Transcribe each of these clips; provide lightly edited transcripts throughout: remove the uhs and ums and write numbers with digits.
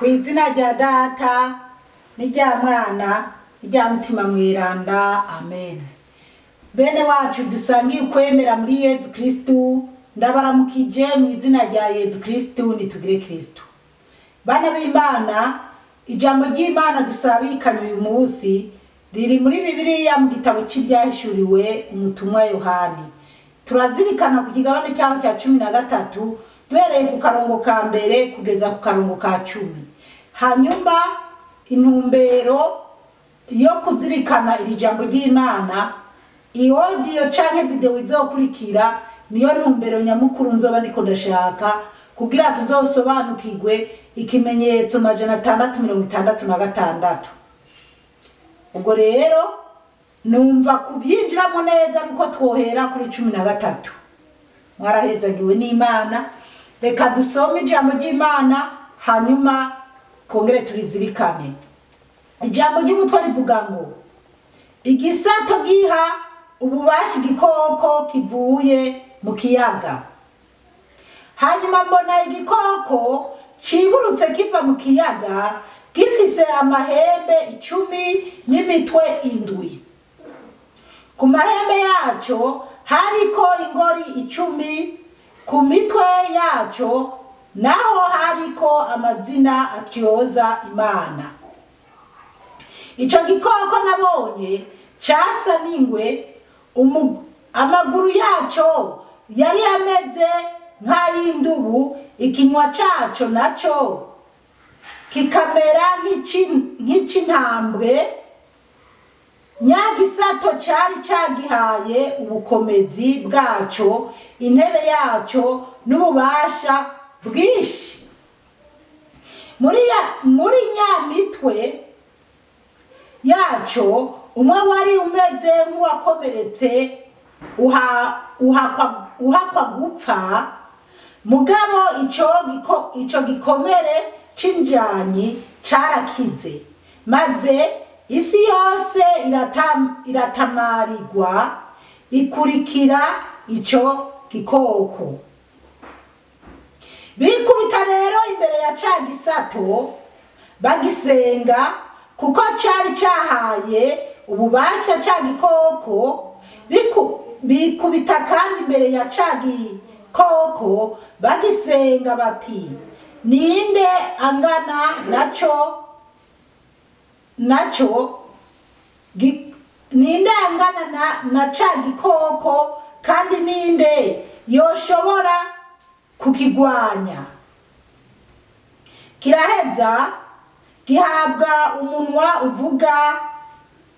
Ku izina rya Data n'irya Mwana n'irya Mutima Mweranda, amen. Bene wacu dusangiye ukwemera muri Yezu Kristu, ndabaramukije mu izina rya Yezu Kristu, nitugire Kristu. Bana b'Imana, ijambo ry'Imana dusabikanye uyu munsi riri muri Bibiliya mu gitabo c'Ivyahishuriwe umutumwa Yohani. Turazirikana ku kigabane cyaho cya 13 duhereye ku karongo ka mbere kugeza ku karongo ka 10. Hanyuma intumbero yo kuzirikana iri jambo ry'Imana, audio canke video izokurikira niyo ntumbero nyamukuru nzoba ndiko ndashaka kugira tuzosobanukirwe ikimenyetso 666. Ubwo rero numva kubyinjiramo neza nuko twohera kuri 13. Mwarahezagiwe n'Imana. Reka dusome ijambo ry'Imana hanyuma kongere turizirikane. Ijambo ry'umutwe rivuga ngo igisato giha ububasha igikoko kivuye mu kiyaga. Hanyuma mbona igikoko ciburutse kiva mu kiyaga gifise amahembe 10 n'imitwe 7. Ku mahembe yaco hariko ingori 10, ku mitwe yaco naho hariko amazina atyoza Imana. Ico gikoko nabonye casa n'ingwe, amaguru yaco yari ameze nk'ay'indubu, ikinywa caco naco kikamera nk'icintambwe. Nyagisato cari cagihaye ubukomezi bwaco, intebe yaco n'ububasha bwinshi. Muri nyamitwe yaco umwe wari umeze nk'uwakomeretse uhakwa gupfa, mugabo ico gikomere c'injanyi carakize, maze isi yose iratamarirwa ikurikira ico gikoko. Bikubita rero imbere ya ca gisato bagisenga, kuko cari cahaye ububasha ca gikoko. Bikubita kandi imbere ya ca gikoko bagisenga bati, ninde angana naco ninde angana na ca gikoko, kandi ninde yoshobora kukigwanya? Kiraheza gihabwa umunwa uvuga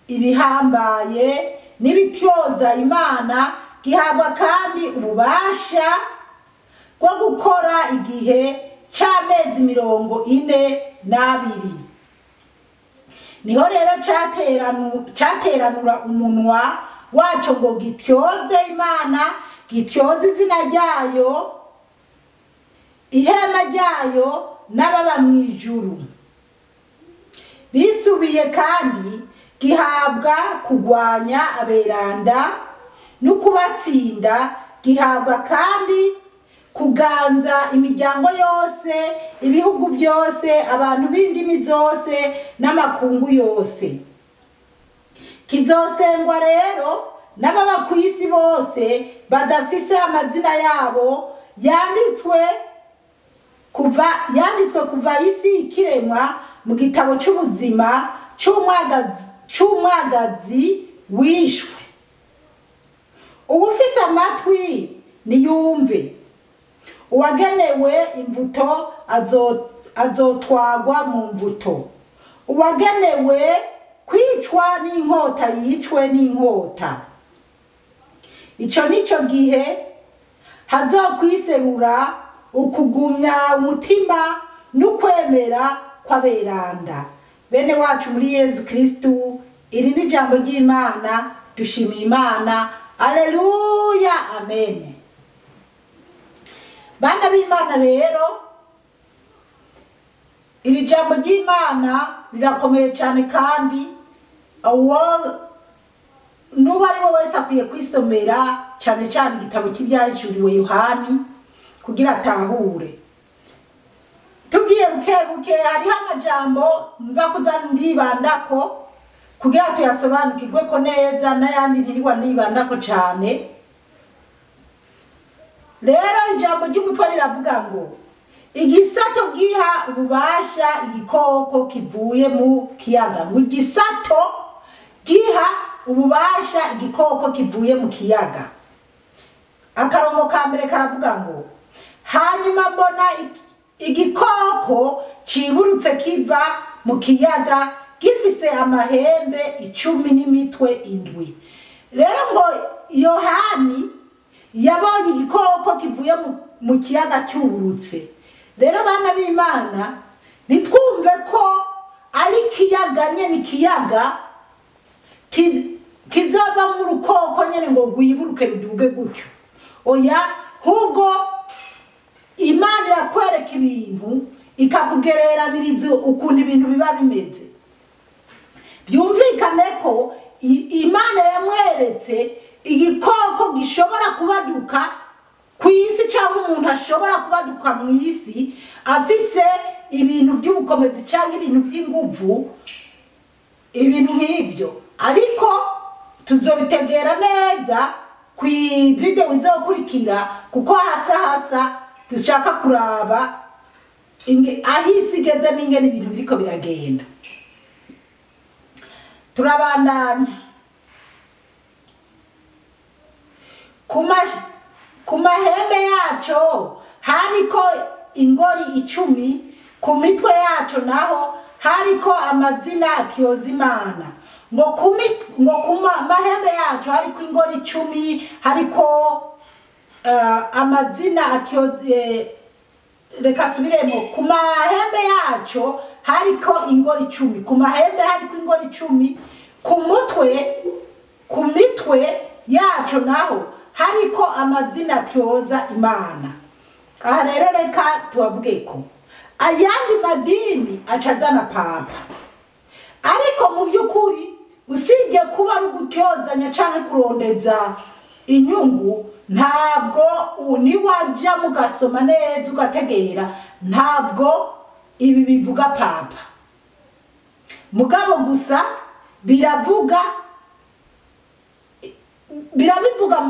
ibihambaye n'ibityoza Imana, gihabwa kandi ububasha bwo gukora igihe c'amezi 42. Niho rero cateranura umunwa waco ngo gityoze Imana, gityoze izina ryayo, ihema ryayo n'ababa mw'ijuru. Bisubiye kandi gihabwa kugwanya aberanda no kubatsinda, gihabwa kandi kuganza imiryango yose, ibihugu byose, abantu b'indimi zose n'amakungu yose. Kizosengwa rero n'ababa ku isi bose badafise amazina yabo yanditswe kuva isi ikiremwa mu gitabo c'ubuzima c'umwagazi wishwe. Uwufise amatwi niyumve. Uwagenewe imvuto azotwagwa mu mvuto, uwagenewe kwicwa n'inkota yicwe n'inkota. Ico nico gihe hazokwiserura ukugumya umutima n'ukwemera kw'aberanda. Bene wacu muri Yezu Kristu, iri ni ijambo ry'Imana, dushimiye Imana. Alleluya, amen. Bana b'Imana rero, iri jambo ry'Imana rirakomeye cyane, kandi uwo nuba ari we wese akwiye kwisomera cyane cyane igitabo cy'ibyahishuriwe Yohani kugira atahure. Tugiye buke buke. Hariho amajambo nza kuza ndibandako kugira tuyasobanukirwe ko neza, n'ayandi ntirirwa ndibandako cane. Rero ijambo ry'umutwe riravuga ngo igisato giha ububasha igikoko kivuye mu kiyaga. Ngo igisato giha ububasha igikoko kivuye mu kiyaga. Akarongo ka mbere karavuga ngo hanyuma mbona igikoko ciburutse kiva mu kiyaga gifise amahembe 10 n'imitwe 7. Rero ngo Yohani yabonye igikoko kivuye mu kiyaga cyuburutse. Rero bana b'Imana, nitwumve ko ari kiyaga nyene, ikiyaga kizava mu rukoko nyene ngo rwiburuke ruduge gutyo. Oya, hubwo Imana irakwereka ibintu ikakugereraniriza ukuntu ibintu biba bimeze. Byumvikane ko Imana yamweretse igikoko gishobora kubaduka ku isi, cyangwa umuntu ashobora kubaduka mu isi afise ibintu by'ubukomezi cyangwa ibintu by'inguvu, ibintu nk'ivyo. Ariko tuzobitegera neza ku video izokurikira, kuko hasa hasa dushaka kuraba aho isi igeze n'ingene ibintu biriko biragenda. Turabandanya. Ku mahembe yaco hariko ingori 10, ku mitwe yaco naho hariko amazina atyoza Imana. Ngo ku mahembe yaco hariko ingori 10, hariko amazina atyoza. Reka subiremo. Ku mahembe yaco hariko ingori 10, ku mahembe hariko ingori 10, ku mutwe, ku mitwe yaco naho hariko amazina atyoza Imana. Aha rero reka tubavuge ko ayandi madini acazana papa, ariko mu by'ukuri usibye kuba ari ugutyozanya canke kurondeza inyungu, ntabwo niwajya mugasoma neza ugategera, ntabwo ibi bivuga papa. Mugabo gusa biravuga, birabivuga,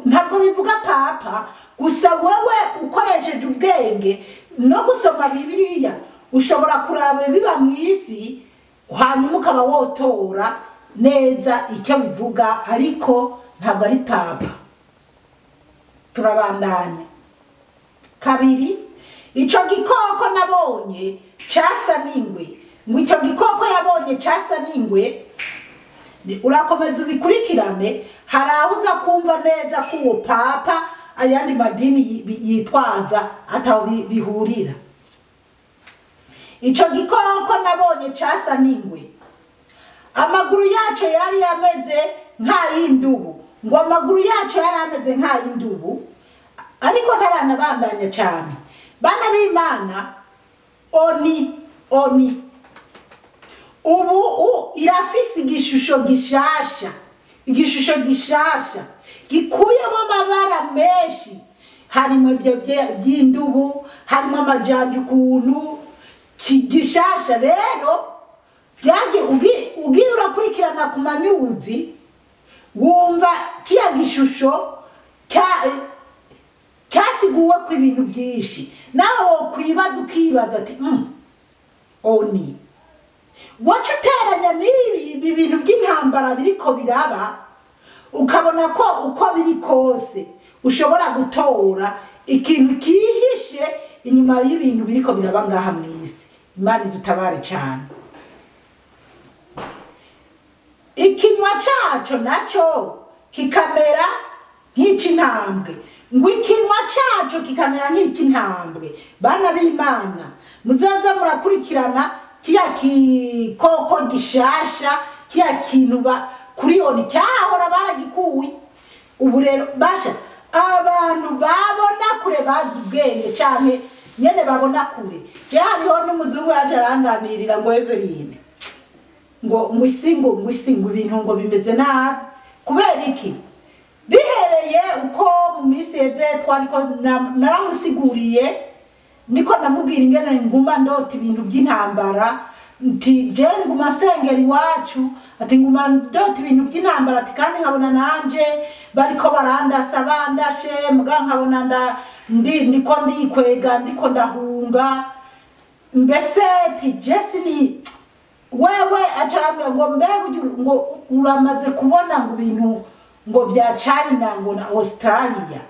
ntabwo bivuga papa gusa. Wewe ukoresheje ubwenge no gusoma Bibiliya ushobora kuraba biba mu isi, hanyuma ukaba wotora neza icyo bivuga, ariko ntabwo ari papa. Turabandanya. Kabiri, ico gikoko nabonye casa n'ingwe. Ngo ico gikoko yabonye casa n'ingwe, urakomeza ubikurikirane, hari aho uza kumva neza ko uwo papa ayandi madini yitwaza ataho bihurira. Ico gikoko nabonye casa n'ingwe, amaguru yaco yari ameze nk'ay'indubu. Ngo amaguru yaco yari ameze nk'ay'indubu, ariko ntaranabandanya cyane. Bana b'Imana, oni ubu irafise igishusho gishasha, igishusho gishasha gikuyemo amabara menshi, harimo ibyo by'indubu, harimo amajanja ukuntu gishasha. Rero byagiye ugiye urakurikirana ku manyuzi, wumva kiya gishusho cyasiguwe ku ibintu byinshi, nawe wokwibaza ukibaza ati oni wacu uteranya n'ibi bintu by'intambara biriko biraba, ukabona ko uko biri kose ushobora gutora ikintu kihishe inyuma y'ibintu biriko biraba ngaha mw'isi. Imana idutabare cyane. Ikinwa caco naco kikamera nk'ic'intambwe. Ngo ikinwa caco kikamera nk'ic'intambwe. Bana b'Imana, muzoza murakurikirana kiya kikoko gishasha, kiya kintu kuri oni cyahora baragikuye. Ubu rero basha abantu babona kure, bazi ubwenge canke nyene babona kure. Je hariho n'umuzungu yaje aranganirira ngo Eveline, ngo ngwisingo ngwisingo ibintu ngo bimeze nabi. Kubera iki? Bihereye uko mu minsi yeze twariko naramusiguriye Ndiko ndamubwira ingene nguma ndota ibintu by'intambara, nti je nguma sengera iwacu, ati nguma ndota ibintu by'intambara, ati kandi nkabona nanje bariko barandasa bandashe, muga nkabona ndiko ndikwega, ndiko ndahunga. Mbese ati Jesse ni wewe acarambwira ngo mbega ngo uramaze kubona ngo ibintu ngo bya China ngo na Australia.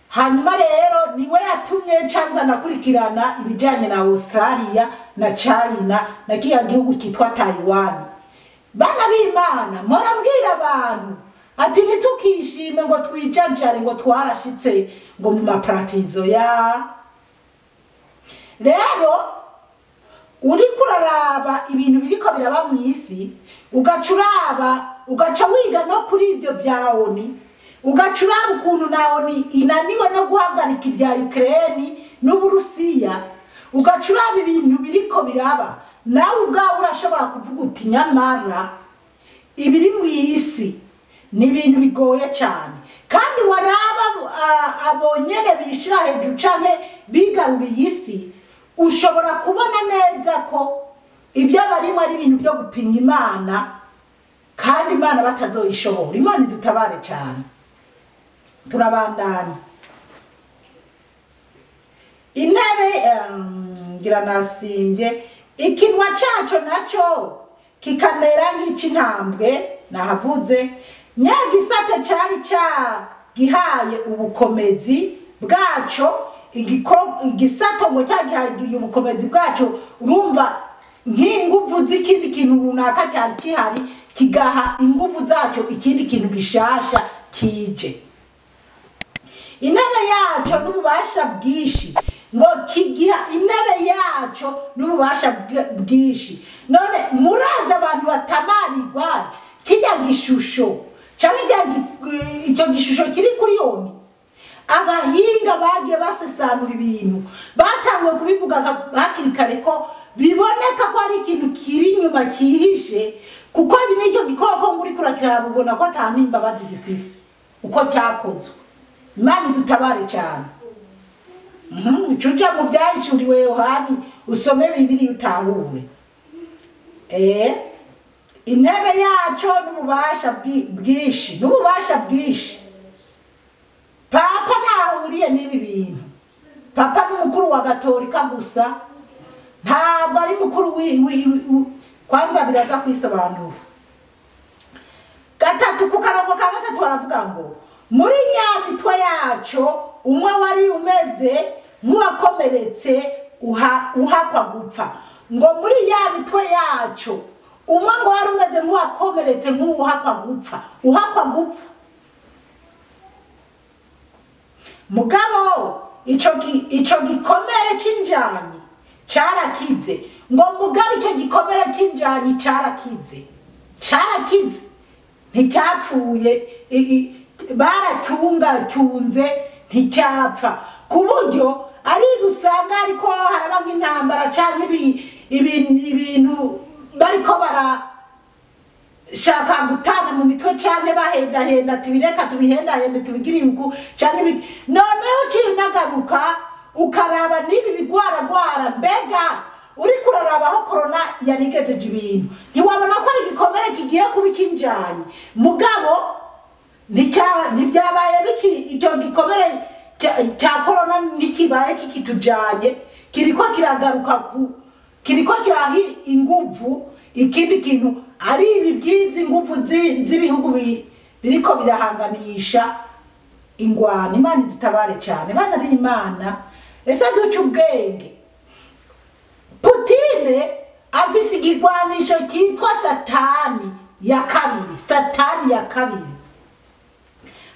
Hanyuma rero niwe yatumye ncanza ndakurikirana ibijyanye na Australia na China na kiya gihugu cyitwa Taiwan. Bana b'Imana, murabwira abantu ati ntitukishime ngo twijajare ngo twarashitse ngo mu maparatizo ya. Rero uri kuraraba ibintu biriko biraba mu isi, ugacuraba ugaca wiga no kuri ibyo bya ONU, ugacuraba ukuntu na ONU inaniwe no guhagarika ibya Ukraine n'Uburusiya, ugacuraba ibintu biriko biraba, nawe ubwawe urashobora kuvuga uti nyamara ibiri mu isi ni ibintu bigoye cyane. Kandi waraba abonyene bishira hejuru canke bigaruriye isi, ushobora kubona neza ko ibyo barimo ari ibintu byo gupinga Imana, kandi Imana batazoyishobora. Imana idutabare cyane. Turabandanya. Intebe ngira nasimbye, ikinwa cyaco naco kikamera nk'icintambwe nahavuze. Nyagisate cari cyagihaye ubukomezi bwaco, igisato ngo cyagihaye ubukomezi bwaco, urumva nk'inguvu z'ikindi kintu runaka cyari kihari kigaha inguvu zacyo ikindi kintu gishasha kije. Intebe yaco n'ububasha bwinshi, ngo kigiha intebe yaco n'ububasha bwinshi. None muraza abantu batamarirwa kijya gishusho canke icyo gishusho kiri kuri yoni. Abahinga bagiye basesanura ibintu, batanguye kubivuga hakiri kare ko biboneka ko ari ikintu kiri inyuma kihishe, kuko n'icyo gikoko ngo uriko urakiraba ubona ko ata n'imbabazi gifise uko cyakozwe. Imana idutabare cyane. Uca mu byahishuriwe Yohani usome Bibiliya utahure. Intebe yaco n'ububasha bwinshi, n'ububasha bwinshi. Papa ntahuriye n'ibi bintu. Papa ni umukuru wa Gatolika gusa, ntabwo ari mukuru kwanza biraza kwisobanura. Gatatu, ku karongo ka gatatu baravuga ngo muri nyamitwe yaco umwe wari umeze nk'uwakomeretse uhakwa gupfa. Ngo muri ya mitwe yaco umwe ngo wari umeze nk'uwakomeretse nk'uhakwa gupfa, uhakwa gupfa. Mugabo ico gikomere c'injanyi carakize. Ngo mugabo icyo gikomere c'injanyi carakize, carakize, nticyapfuye, baracyungacyunze nticyapfa, ku buryo ari usanga ariko haraba nk'intambara canke ibintu bariko barashaka gutana mu mitwe canke bahendahenda, tubireka tubihendahende tubigire uku canke noneho uciye ukaraba n'ibi bigwaragwara. Mbega uri kuraraba aho corona yarigejeje ibintu, ntiwabona ko ari igikomere kigiye kuba ikinjanye. Mugabo ntibyabaye biki, icyo gikomere cya corona ntikibaye kikitujanye, kiriko kiragaruka ku kiriko kirahi inguvu ikindi kintu ari ibi by'izi nguvu z'ibihugu biriko birahanganisha ingwano. Imana idutabare cyane bana b'Imana. Ese duce ubwenge. Putine afise igigwanisho cyitwa Satani ya kabiri. Satani ya kabiri.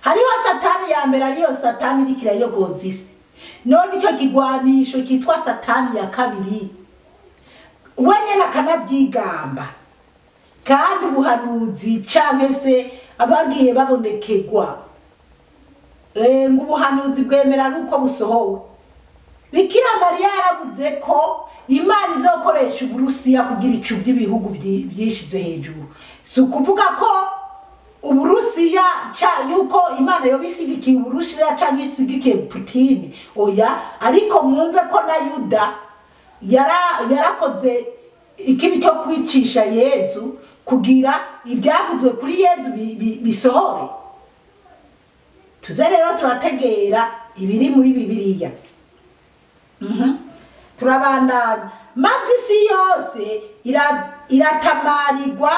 Hariho Satani ya mbere, ariyo Satani iriko irayogoza isi. None icyo kigwanisho cyitwa Satani ya kabiri wenyene akanabyigamba, kandi ubuhanuzi canke se abagiye babonekegwa ngo ubuhanuzi bwemera ari uko busohowe. Bikira Mariya yaravuze ko Imana izokoresha Uburusiya kugira icu by'ibihugu byishize hejuru. Si ukuvuga ko Uburusiya yuko Imana yoba ishigikiye Uburusiya canke ishigikiye Putin, oya. Ariko mwumve ko na Yuda yarakoze ikibi cyo kwicisha Yezu kugira ibyavuzwe kuri Yezu bisohore. Tuze rero turategera ibiri muri Bibiliya. Turabandanya. Maze isi yose iratamarirwa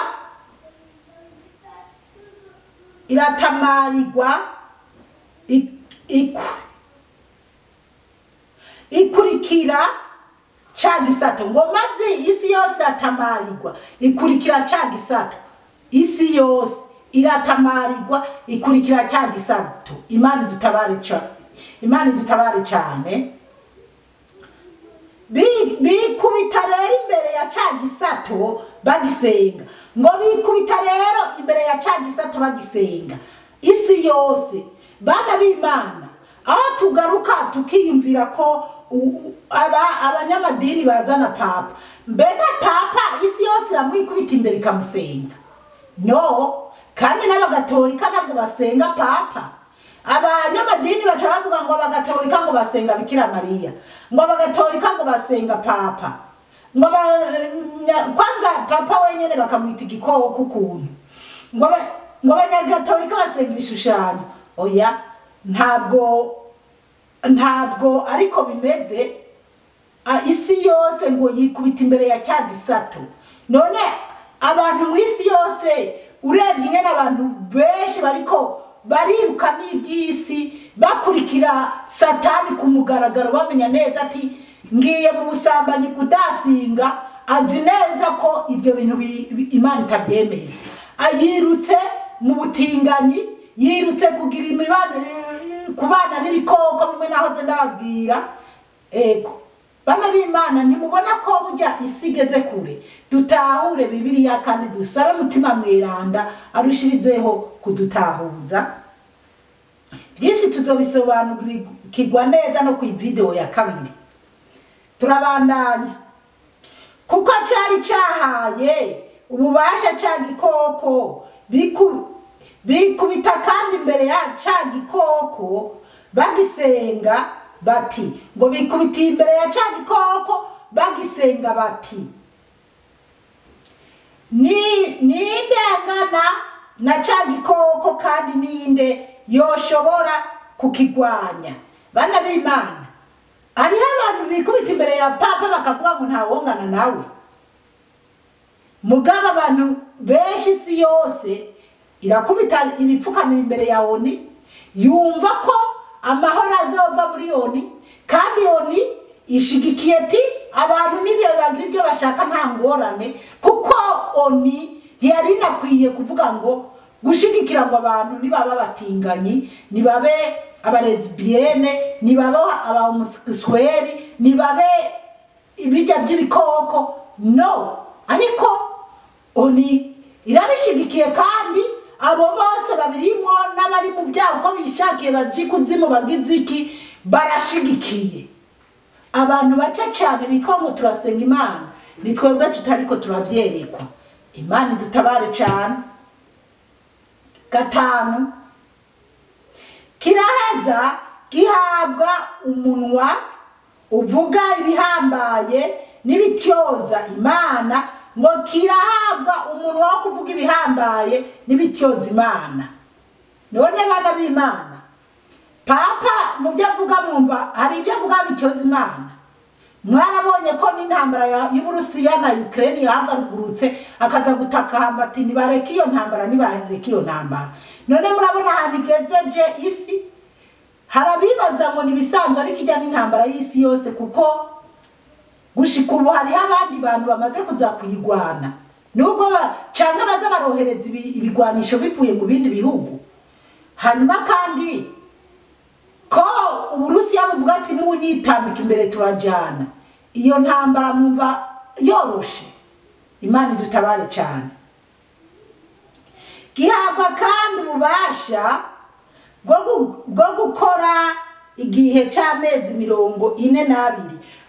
ikurikira ca gisato. Ngo maze isi yose iratamarirwa ikurikira ca gisato. Isi yose iratamarirwa ikurikira ca gisato. Imana idutabare cyane. Bikubita rero imbere ya ca gisato bagisenga. Ngo bikubita rero imbere ya ca gisato bagisenga. Isi yose, bana b'Imana, aho tugaruka tukiyumvira ko abanyamadini bazana papa. Mbega papa isi yose iramwikubita imbere ikamusenga? No, kandi n'abagatolika ntabwo basenga papa. Abanyamadini baca bavuga ngo abagatolika ngo basenga Bikira Mariya, ngo abagatolika ngo basenga papa, ngo kwanza papa wenyene bakamwita igikoko ukuntu, ngo abanyagatolika basenga ibishushanyo. Oya, ntabwo ariko bimeze. Isi yose ngo yikubita imbere ya cya gisato. None abantu mu isi yose urebye ingene abantu benshi bariko bariruka n'iby'isi bakurikira Satani ku mugaragaro, bamenya neza ati ngiye mu busambanyi kudasinga, azi neza ko ibyo bintu Imana itabyemera. Ayirutse mu butinganyi, yirutse kugira imibano kubana n'ibikoko bimwe naho ndababwira. Ego bana b'Imana, ntimubona ko burya isi igeze kure? Dutahure Bibiliya kandi dusabe Mutima Mweranda arushirizeho kudutahuza. Byinshi tuzobisobanukirwa neza no ku video ya kabiri. Turabandanya. Kuko cari cahaye ububasha ca gikoko, bikubita kandi imbere ya ca gikoko bagisenga bati, ngo bikubita imbere ya ca gikoko bagisenga bati, ninde angana na ca gikoko kandi ninde yoshobora kukigwanya? Bana b'Imana, hariho abantu bikubita imbere ya papa bakavuga ngo ntawongana nawe. Mugabo abantu benshi isi yose irakubita ibipfukamira imbere ya ONU, yumva ko amahoro azova muri ONU, kandi ONU ishigikiye ati abantu nibyo bagira ibyo bashaka nta ngorane, kuko ONU ntiyari inakwiye kuvuga ngo gushigikira ngo abantu nibaba batinganyi, nibabe abalesbienne, nibabe abahomosexuel, nibabe ibijya by'ibikoko. No, ariko ONU irabishigikiye kandi abo bose babirimo n'abari mu byago ko bishakiye baje kuzimu bagize iki, barashigikiye. Abantu bake cyane bitwa ngo turasenga Imana, ni twebwe tutariko turavyerekwa. Imana idutabare cyane. Gatanu, kiraheza gihabwa umunwa uvuga ibihambaye n'ibityoza Imana. Ngo kirahabwa umunwa wo kuvuga ibihambaye n'ibityoza Imana. None bana b'Imana, papa mu byo avuga mwumva hari ibyo avuga bityoza Imana. Mwarabonye ko n'intambara y'Uburusiya na Ukraine yahagurutse, akaza gutakamba ati nibareke iyo ntambara, nibareke iyo ntambara. None murabona ahantu igejeje isi. Harabibaza ngo nibisanzwe, ariko ijya n'intambara y'isi yose, kuko gushika ubu hariho abandi bantu bamaze kuza kuyigwana, nubwo canke baza barohereza ibigwanisho bivuye mu bindi bihugu. Hanyuma kandi ko Uburusiya buvuga ati n'ubunyitambika imbere turajana, iyo ntambara mwumva yoroshe? Imana idutabare cyane. Gihabwa kandi ububasha bwo gukora igihe c'amezi 42.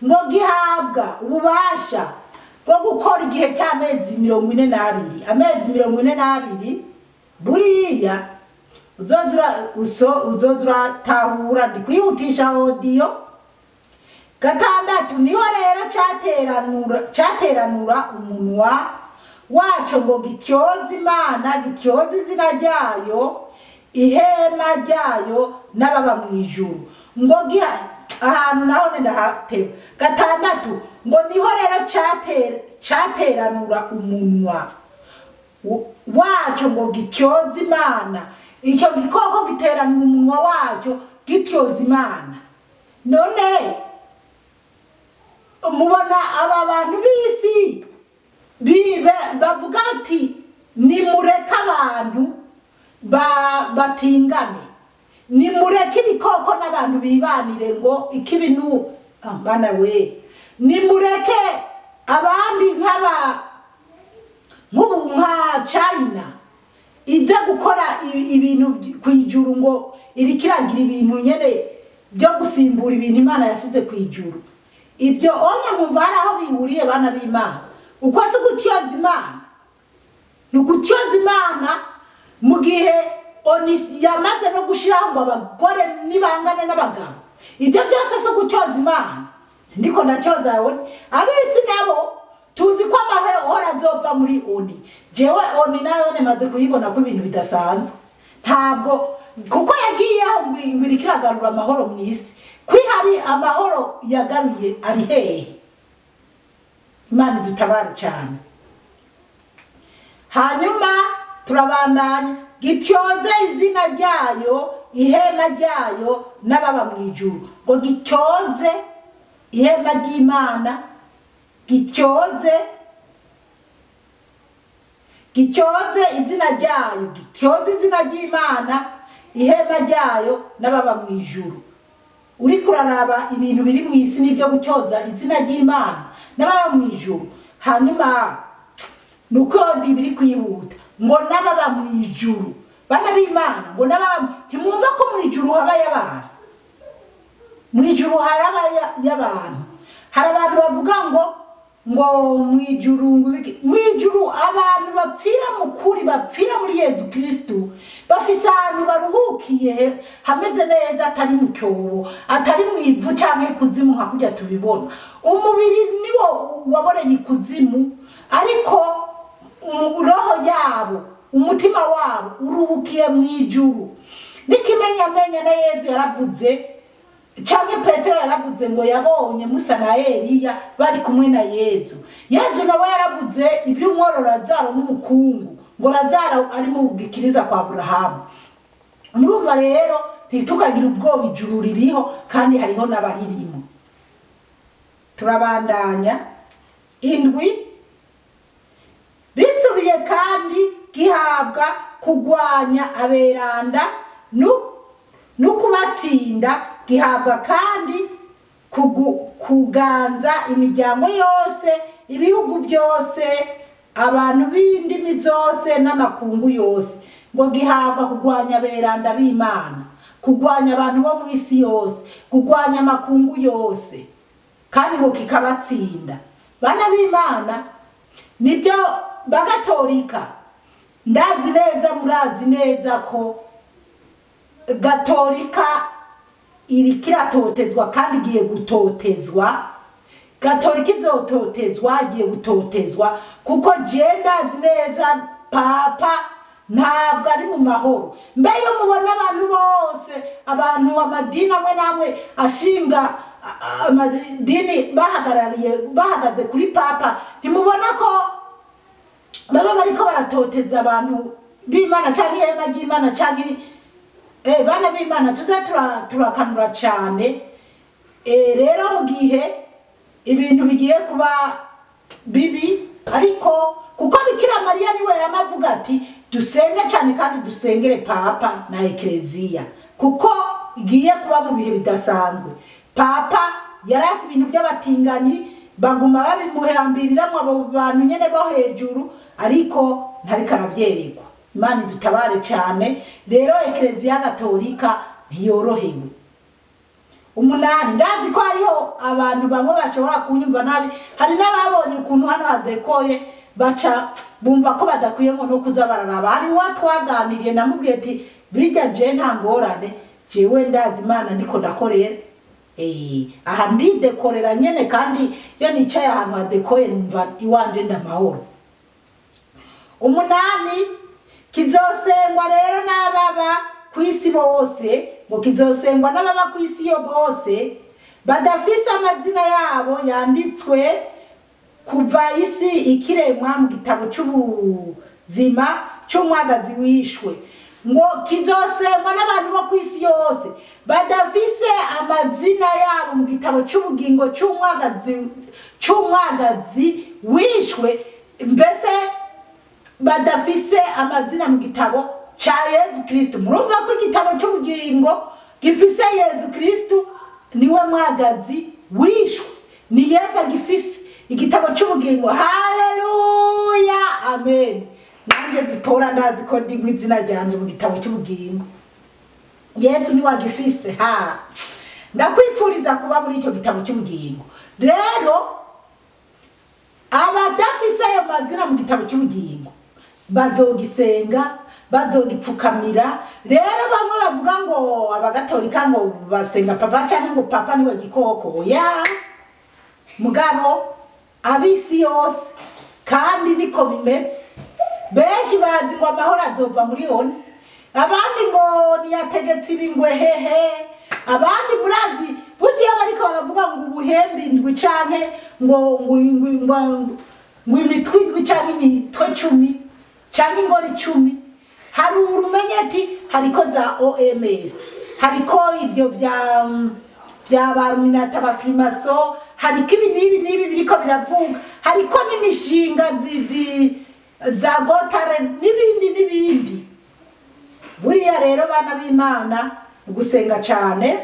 Ngo gihabwa ububasha bwo gukora igihe cy'amezi 42. Amezi 42 Buriya uzoza uratahura, ndi kwihutisha audio. Gatandatu, niho rero cyateranura umunwa waco ngo gityoze Imana, gityoze izina ryayo, ihema ryayo n'ababa mu ijuru. Ngo ahantu naho ndahateba. Gatandatu, ngo niho rero cyateranura umunwa waco ngo gityoze Imana. Icyo gikoko giteranura umunwa wacyo gityoza Imana. None mubona aba bantu b'isi bavuga ati nimureke abantu batingane, nimureke ibikoko n'abantu bibanire, ngo ikibinu bana we, nimureke abandi nk'ubu nka China iza gukora ibintu ku ijuru, ngo irikiragira ibintu nyene byo gusimbura ibintu Imana yasize ku ijuru. Ibyo onye mumva hari aho bihuriye bana b'Imana? Uko si gutyoza Imana? Ni ugutyoza Imana mu gihe yamaze no gushiraho ngo abagore nibangane n'abagabo. Ibyo byose si ugutyoza Imana. Ndiko ndacyoza ONU. Ab'isi nabo tuzi ko amahoro azova muri ONU. Jewe ONU nayo nemaze kuyibona ko ibintu bidasanzwe. Ntabwo kuko yagiyeho ngo irikiragarura amahoro mu isi. Kwihari amahoro yagaruye ari hehe? Imana idutabare cyane. Hanyuma turabandanya, gityoze izina ryayo, ihema ryayo n'ababa mu ijuru. Ngo gityoze ihema ry'Imana, gityoze izina ryayo, gityoze izina ry'Imana, ihema ryayo n'ababa mu ijuru. Uri kuraraba ibintu biri mu isi n'ibyo gutyoza izina ry'Imana n'ababa mu ijuru. Hanyuma nuko biri kwihuta ngo n'ababa mu ijuru, bana b'Imana, ngo n'ababa, ntimwumva ko mu ijuru habaye abantu? Mu ijuru harabaye abantu. Hari abantu bavuga ngo mu ijuru, ngo mu ijuru abantu bapfira mu kuri, bapfira muri Yezu Kristu, bafise ahantu baruhukiye hameze neza, atari mu cyobo, atari mu ivu canke kuzimu nka kujya tubibona. Umubiri niwo waboreye ikuzimu, ariko roho yabo, umutima wabo uruhukiye mu ijuru. N'ikimenyamenya na Yezu yaravuze, canke Petero yaravuze ngo yabonye Musa na Eliya bari kumwe na Yezu. Yezu nawe yaravuze iby'umworo Lazaro n'umukungu, ngo Lazaro ari mu gikiriza kwa Aburahamu. Murumva rero ntitukagira ubwoba, ijuru ririho kandi hariho n'abaririmo. Turabandanya. Indwi, bisubiye kandi gihabwa kugwanya aberanda no kubatsinda, gihabwa kandi kuganza imiryango yose, ibihugu byose, abantu b'indimi zose n'amakungu yose. Ngo gihabwa kugwanya aberanda b'Imana, kugwanya abantu bo mu isi yose, kugwanya amakungu yose, kandi ngo kikabatsinda. Bana b'Imana, nibyo bagatolika ndazi neza, murazi neza ko Gatolika irikiratotezwa kandi igiye gutotezwa. Gatolika izototezwa, igiye gutotezwa, kuko je ndazi neza Papa ntabwo ari mu mahoro. Mbe iyo mubona abantu bose, abantu amadini amwe n'amwe ashinga amadini bahagarariye, bahagaze kuri Papa, ntimubona ko baba bariko baratoteza abantu b'Imana canke ihema ry'Imana canke bana b'Imana? Tuze turakanura cyane. Rero mu gihe ibintu bigiye kuba bibi, ariko kuko Bikira Mariya niwe yamavuga ati dusenge cyane kandi dusengere Papa na Eklezia, kuko igiye kuba mu bihe bidasanzwe. Papa yarasi ibintu by'abatinganyi, baguma babimuhambiriramwo abo bantu nyene bo hejuru, ariko ntariko aravyerekwa. Imana idutabare cyane. Rero Eklezia Gatolika ntiyorohewe. Umunani, ndazi ko hariho abantu bamwe bashobora kunyumva nabi, hari n'ababonye ukuntu hano hadekoye Baca bumva ko badakwiye ngo no kuza bararaba. Hari uwo twaganiriye namubwiye ati bijya je nta ngorane, jewe ndazi Imana ndiko ndakorera. Aha ndidekorera nyene, kandi iyo nicaye ahantu hadekoye numva iwanje ndamahoro. 8 kizosengwa rero n'ababa ku isi bose, ngo kizosengwa n'ababa ku isi yo bose badafise amazina yabo yanditswe kuva isi ikiremwa mu gitabo c'ubuzima c'umwagazi wishwe. Ngo kizosengwa n'abantu bo ku isi yose badafise amazina yabo mu gitabo c'ubugingo c'umwagazi wishwe, mbese badafise amazina mu gitabo ca Yezu Kristo. Murumva ko igitabo c'ubugingo gifise Yezu Kristo niwe mwagazi wishwe, ni Yezu agifise igitabo c'ubugingo. Haleluya, amen. Nanjye Zipora ndazi ko ndi mw'izina ryanje mu gitabo cy'ubugingo. Yezu ni wagifise. Ha, ndakwipfuriza kuba muri icyo gitabo cy'ubugingo. Rero abadafise ayo mazina mu gitabo cy'ubugingo bazogisenga, bazogipfukamira. Rero bamwe bavuga ngo abagatolika ngo basenga papa cyangwa ngo papa niwe gikoko. Ya mugabo abisi yose kandi niko bimeze. Benshi bazi ngo amahoro azova muri oni, abandi ngo niyategetse ibingwe hehe, abandi murazi bugiye bariko baravuga ngo ubuhembe indwi canke ngo ngo imitwe indwi canke imitwe 10 canke ingoro 10. Hari urumenye ati hariko za OMS, hariko ibyo bya baruminata bafrimaso, hariko ibi n'ibi n'ibi biriko biravuga, hariko n'imishinga za gotare n'ibindi n'ibindi. Buriya rero bana b'Imana gusenga cyane.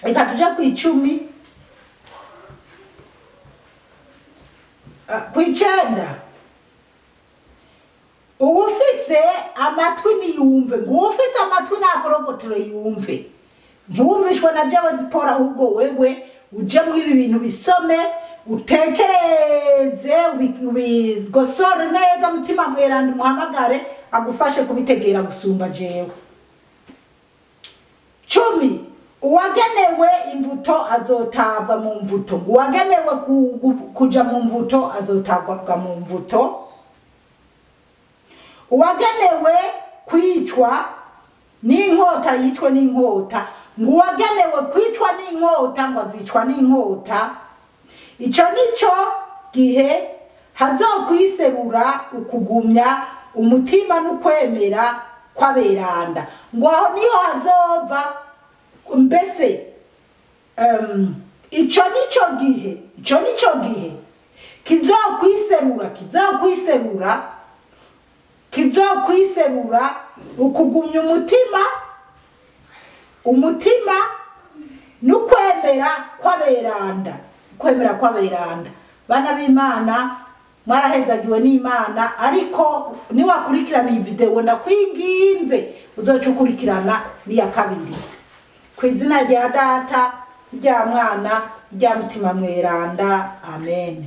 Reka tuje ku 10, ku 9. Uwufise amatwi niyumve, ngo uwufise amatwi nakorogotere yumve. Ntiwumvishwe na jewe Zipora, ahubwo wewe uje mu ibi bintu bisome, utekereze, ubigosore neza, mutima mweranda umuhamagare agufashe kubitegera gusumba jewe. 10 uwagenewe imvuto azotabwa mu mvuto, uwagenewe kuja mu mvuto azotabwa mu mvuto, uwagenewe kwicwa n'inkota yicwe n'inkota, ngo uwagenewe kwicwa n'inkota ngo azicwa n'inkota. Ico nico gihe hazokwiserura ukugumya umutima n'ukwemera kw'aberanda, ngo aho niho hazova mbese ico nico gihe, ico nico gihe kizokwiserura ukugumya umutima n'ukwemera kw'aberanda, kwemera kw'aberanda. Bana b'Imana mwarahezagiwe n'Imana, ariko niwakurikirana iyi video ndakwinginze uzoca ukurikirana n'iya kabiri. Ku izina rya Data, rya Mwana, rya Mutima Mweranda, amen.